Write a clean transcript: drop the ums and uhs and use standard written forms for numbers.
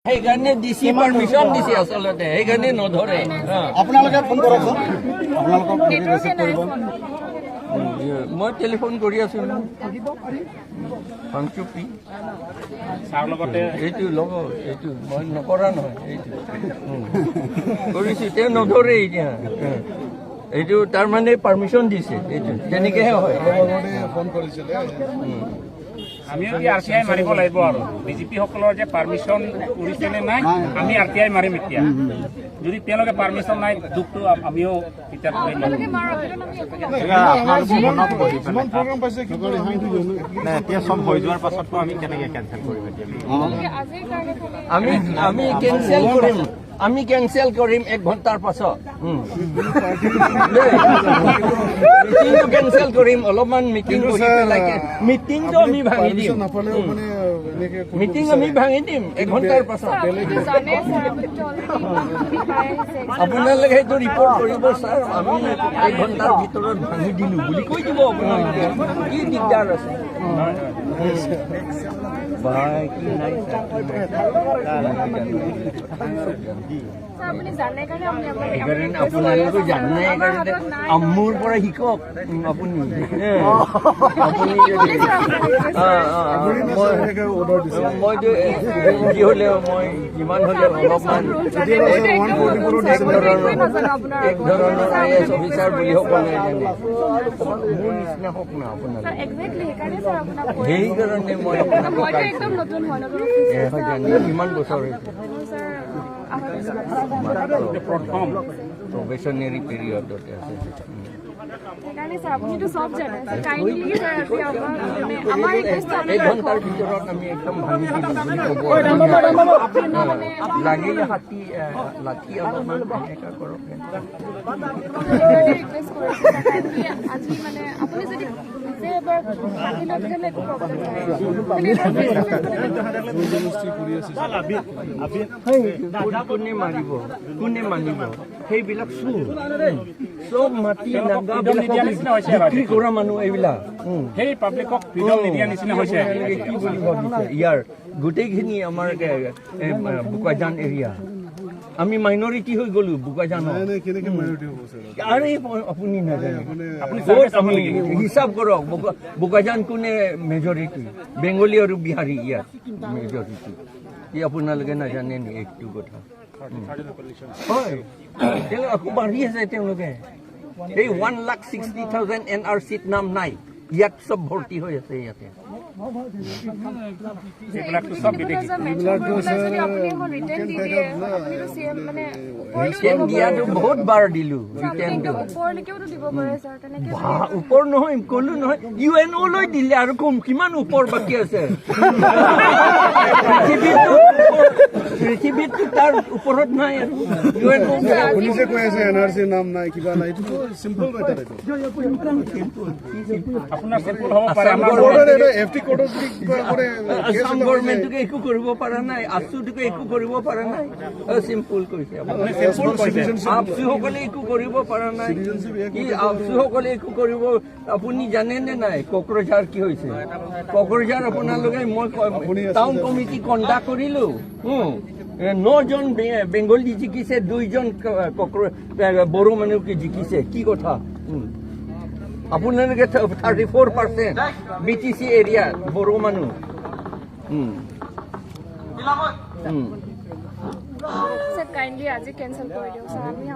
সেইকাৰণে DC permission দিছে আচলতে, সেইকাৰণে নধৰে। আপোনালোকে ফোন কৰকচোন, আপোনালোকক ৰিচিভ কৰিব। মই টেলিফোন কৰি আছো পাংচুপি। ছাৰ লগতে। এইটো ল'ব, এইটো মই নকৰা নহয়, এইটো কৰিছো। তেওঁ নধৰে এতিয়া। এইটো তাৰমানে পাৰ্মিশ্যন দিছে, এইটো তেনেকেহে হয়। ফোন কৰিছিলে। আমিও কি আৰটিআই মাৰিব লাগিব আৰু বিজেপি সকলৰ যে পাৰ্মিশ্যন কৰিছে নে নাই, আমি আৰটিআই মাৰিম এতিয়া। যদি তেওঁলোকে পাৰ্মিশ্যন নাই, দুখটো আমিও এতিয়া কৰিম আৰু। আপোনালোকে মাৰক, সেইটো আমি একো নকওঁ। যিমান প্ৰগ্ৰাম পাইছে কিন্তু নাই, এতিয়া চব হৈ যোৱাৰ পাছততো আমি কেনেকে কেনচেল কৰিম এতিয়া? আপোনালোকে আজিৰ কাৰণে খালি আমি কেনচেল কৰিম, আমি কেনচেল কৰিম এক ঘণ্টাৰ পাছত। দেই। মিটিংটো কেনচেল কৰিম, অলপমান মিটিং কিন্তু কৰি ছাৰ, পেলাই মিটিংটো আমি ভাঙি দিম। পাৰ্মিশ্যন নাপালেও মানে এনেকে কৰিব মিটিং বিচাৰে। আমি ভাঙি দিম এক ঘণ্টাৰ পাছত। ছাৰ, আপুনিতো জানে ছাৰ, আপুনিতো অলৰেডি ইমানখিনি পাই আহিছে। আপোনালোকে সেইটো ৰিপৰ্ট কৰিব, ছাৰ, আমি এক ঘণ্টাৰ ভিতৰত ভাঙি দিলো বুলি কৈ দিব আপোনালোকে। কি দিগদাৰ আছে ভাই? কি নাই ছাৰ, কি নাই? ছাৰ, আপুনি জানে কাৰণে আপুনি আমাক সেইকাৰণে request কৰি আপোনালোকে আছে, ছাৰ। জানে। আমাৰ কাৰণে হাতত নাই। মোৰ পৰা শিকক। আপুনি যদি ছাৰ, আপোনাক request অ, ছাৰ, এনেকে অৰ্ডাৰ দিছে। মইতো যি হ'লেও, মই যিমান হ'লেও অলপমান এক ধৰণৰ এক ধৰণৰ আইএএছ অফিচাৰ বুলি সকলোৱে জানে। মোৰ নিচিনা হওক না আপোনালোকে। একজেক্টলি, সেইকাৰণে ছাৰ আপোনাক কৈ আছো। সেইকাৰণে মই আপোনাক মইতো একদম নতুন হয়, নতুন এ, অফিচাৰ। হয়, জানো। কিমান বছৰ হৈছে? মোৰ ছাৰ 2.5 বছৰ হৈছে। প্ৰথম প্ৰবেশ্যনেৰী পিৰিয়ডতে আছে। সেইকাৰণে ছাৰ, আপুনিতো চব জানে ছাৰ, কাইণ্ডলি ছাৰ, আজি আমাক মানে আমাৰ ৰিকুৱেষ্টটো এক আপুনি ঘণ্টাৰ ৰাখক। ভিতৰত আমি একদম ভাঙি দিম বুলি ক'ব। লাগিলে হাতী লাঠি অলপমান এনেকা কৰক। সেইকাৰণে ৰিকুৱেষ্ট কৰিছোঁ ছাৰ, কাইণ্ডলি আজি মানে আপুনি যদি নিজে এবাৰ পাতি লয়, তেতিয়াহ'লে একো প্ৰব্লেম নাই। খালি এবাৰ face to face কথা সেই কোনে মাৰিব, কোনে মানিব? সেইবিলাক চোৰ, চব মাটি নিদিয়া নিচিনা হৈছে আৰু বিক্ৰী কৰা মানুহ এইবিলাক। সেই পাব্লিকক ফ্ৰীডম নিদিয়া নিচিনা হৈছে। তেওঁলোকে কি বুলি ভাবিছে? ইয়াৰ গোটেইখিনি আমাৰ বোকাজান এৰিয়া, আমি মাইনৰিটি হৈ গ'লো বোকাজানত। নাই, কেনেকে মাইনৰিটি হ'ব ছাৰ? আৰে, আপুনি নাজানে? আপুনি ক'ত আমি হিচাপ কৰক, বোকাজান কোনে মেজৰিটি? বেংগলী আৰু বিহাৰী ইয়াত মেজৰিটি। কি আপোনালোকে নাজানে নি এইটো কথা? হয়, তেওঁলোক আকৌ বাঢ়ি আছে। তেওঁলোকে এই 1,60,000 এনআৰচিত নাম নাই, ইয়াত চব ভৰ্তি হৈ আছে ইয়াতে। এইবিলাকতো চব বিদেশী। মেনশ্যন কৰি পেলাই যদি আপুনি এখন ৰিটেন দি দিয়ে, আপুনিতো চিএম মানে ওপৰলৈও ৰিটেন দিব পাৰে। দিয়াটো বহুত বাৰ দিলো। ছাৰ, আপুনি ৰিটেনটো একদম ওপৰলৈকেওতো দিব পাৰে ছাৰ, তেনেকে। বা, ওপৰ নহয়, ক'লো নহয়, ইউএনঅ' লৈ দিলে আৰু কম কিমান ওপৰ বাকী আছে পৃথিৱীতটো? পৃথিৱীতটো তাৰ ওপৰত নাই আৰু ইউএনঅ'। আপুনি যে কৈ আছে এনআৰচিৰ নাম নাই, কিবা নাই, এইটোতো চিম্পল মেটাৰ এইটো। আপোনাৰ চিম্পল হ'ব পাৰে, আমাৰ কোৰ্টত এটা এফ টি কোৰ্টত যদি কিবা কৰে, কেছ আছাম এটা হৈ যায়। গভৰ্ণমেণ্টটোকে একো কৰিব পৰা নাই, আছুটোকে একো কৰিব পৰা নাই। চিম্পল কৈছে আপুনি। চিম্পল কৈছে। আবছুসকলে একো কৰিব পৰা নাই। কি আবছুসকলে একো কৰিব? আপুনি জানেনে নাই কোকৰাঝাৰ কি হৈছে? কোকৰাঝাৰ আপোনালোকে, মই টাউন কমিটি কণ্ডাক্ট কৰিলো, নজন বেংগলী জিকিছে, দুইজন বড়ো মানুহকে জিকিছে। কি কথা? আপোনালোকে 34% বিটিচি এৰিয়াত বড়ো মানুহ। উম। উম। ছাৰ, কাইণ্ডলি আজি কেনচেল কৰি দিয়ক ছাৰ, আমি